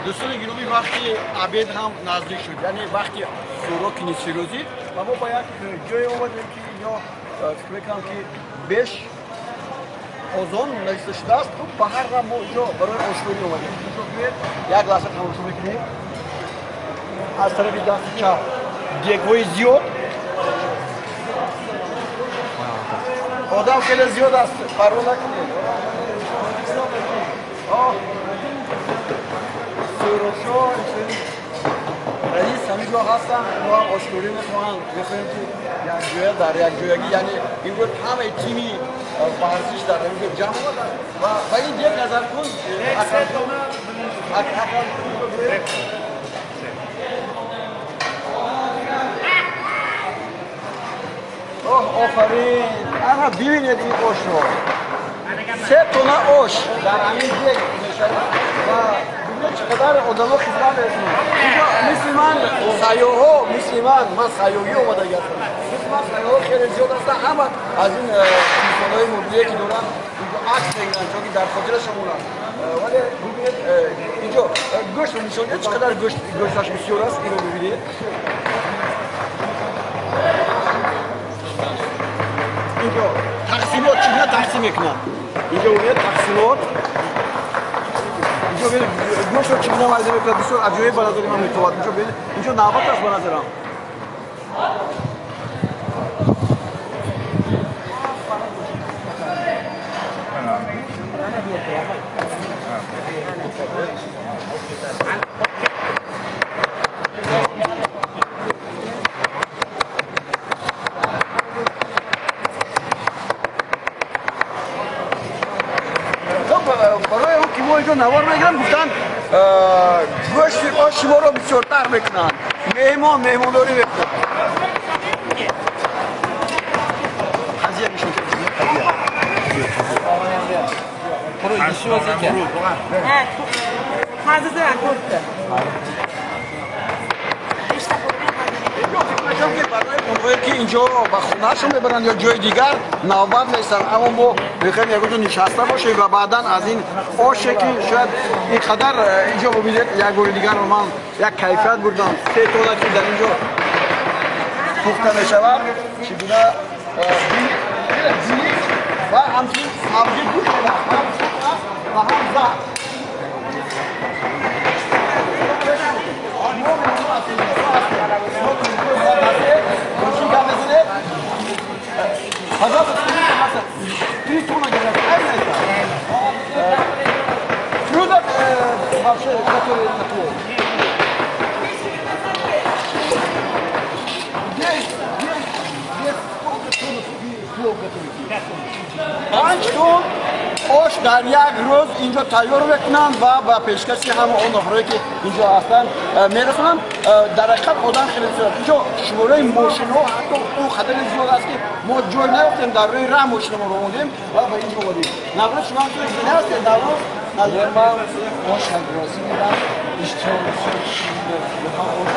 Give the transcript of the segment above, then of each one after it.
Дӯстони гиромӣ, вақти обед ҳам наздик шуд, яъне вақти хӯроки нисфирӯзӣ, ва мо ба як ҷое омадем, ки инҷо фикр мекунам, ки беш озон навишта шудааст. Хуб, ба ҳар ҳол мо инҷо барои ошхӯрӣ омадем. Инҷо биёед, як лаҳза тамошо мекунем. Аз тарафи дасти чап дегҳои зиёд, одам хеле зиёд аст, парво накунед. Сӯрошо, раис ҳаминҷо ҳастанд, онҳо ҳам ошхӯрӣ мехоҳанд. Мехоҳем, ки якҷоя дар якҷоягӣ, яъне имрӯз ҳамаи тими варзиш дар ҳаминҷо ҷамъ омаданд ва ба ин дег назар кун. Оҳ, офарин! Ана бибинед ин ошро, се тона ош дар ҳамин дег мешавад ва бибинед, чӣ қадар одамо хизмат мерасонанд. Инҷо мисли ман сайёҳҳо, мисли ман, ман сайёҳӣ омадагӣ ҳастам, мисли ман сайёҳҳо хеле зиёд ҳастанд. Ҳама аз ин телефонҳои мобилие, ки доранд, инҷо акс мегиранд, чунки дар хотирашон монад. Вале бибинед, инҷо гӯштро нишон диҳед, чӣ қадар гӯшт, гӯшташ бисёр аст, инро бибинед. Инҷо тақсимот чӣ гуна тақсим мекунанд, инҷо бибинед, тақсимот. Инҷо бибинед, гӯштро чӣ гуна майда мекунад, бисёр аҷоиб ба назари ман метобад. Инҷо бибинед, инҷо навбат аст ба назарам. Барои он ки мо инҷо навор мегирам, гуфтанд, гӯшти ош шуморо бисёртар мекунанд, меҳмон меҳмондорӣ мекунанд. Қазия нишон. Fazlası var, korktu. Мекунам, ки барои онҳое, ки инҷо ба хонаашон мебаранд ё ҷои дигар, навбат меистанд, аммо мо мехоҳем ягон ҷо нишаста бошем ва баъдан аз ин оше, ки шояд ин қадар, инҷо бибинед, як бори дигарро ман як кайфият бурдам, се тона, ки дар инҷо пухта мешавад, чӣ гуна ва ҳамчунин сабзӣ ду хел аст, ҳам сурх аст ва ҳам зард. Мо меҳмон ҳастем, шумо тоҷикои миллат ҳастед, чӣ гап мезанед? Пожалуйста, скажите, пожалуйста, 3 тонна, говорят, правильно это? Трудно вообще готовить это плов? Где, сколько тонн плов готовите? 5 тонн ош дар як рӯз инҷо тайёр мекунанд ва ба пешкаши ҳама он нафарое, ки инҷо ҳастанд, мерасонанд. Дар ҳақиқат одам хеле зиёд. Инҷо шумораи мошинҳо ҳатто он қадаре зиёд аст, ки мо ҷой наёфтем, дар рӯи раҳ мошинамонро мондем ва ба инҷо омадем. Наврӯз, шумо ҳам ҳастед, Наврӯз? Ман ош розӣ будам, иштиҳо бисёр мехоҳам ош.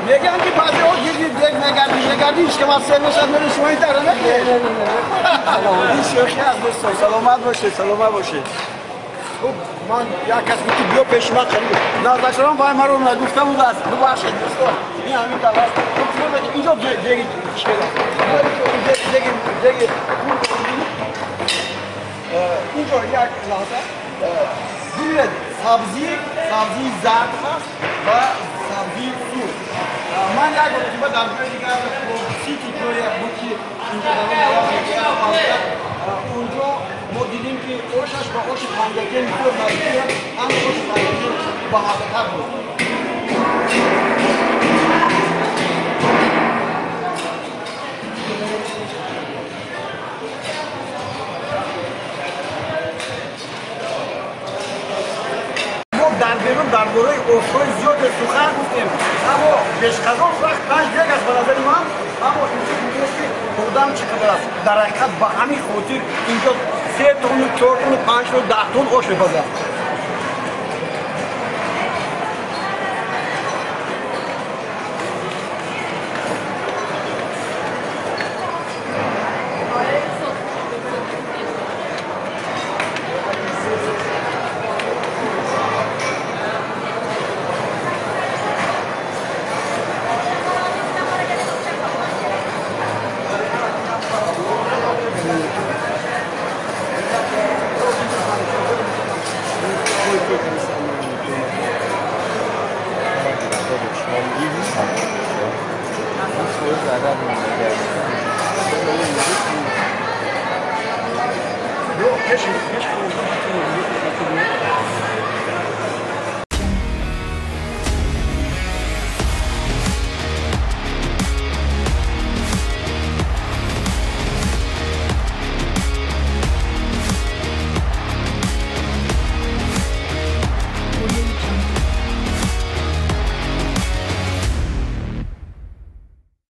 Мегӯянд, ки баъзеҳо гирди дег мегардӣ, мегардӣ, ишкамат сер мешавад, мери. Шумо ин тавра накунед, ин шӯхӣ аст, дӯстон. Саломат бошед, саломат бошед. Хуб, ман як кас гуфт, ки биё пеши ман, қариб наздакшавам, вай маро нагуфта будааст. Бубахшед, дӯстон, ин ҳамин тавр аст. Хуб, шумо мегӯед, инҷо деги чӣ аст? Деги, деги инҷо, як лаҳза, бибинед, сабзӣ, сабзии зард ҳаст ва сабзии сурх. Ман як маротиба дар ҷои дигар, сити ҷое буд, ки инҷо дар онҷо мо дидем, ки ошаш ба оши Панҷакент бисёр наздик аст, аммо оши Панҷакент бамаззатар буд. Мо дар берун дар бораи ошҳои зиёде сухан гуфтем, аммо пешқазон вақт панҷ дег аст ба назари ман. Аммо инҷо мебинед, ки одам чӣ қадар аст. Дар ҳақиқат ба ҳамин хотир инҷо 3 тонну, 4 тонну, 5 тонну, 10 тонн ош мепазанд. Пеш пеш.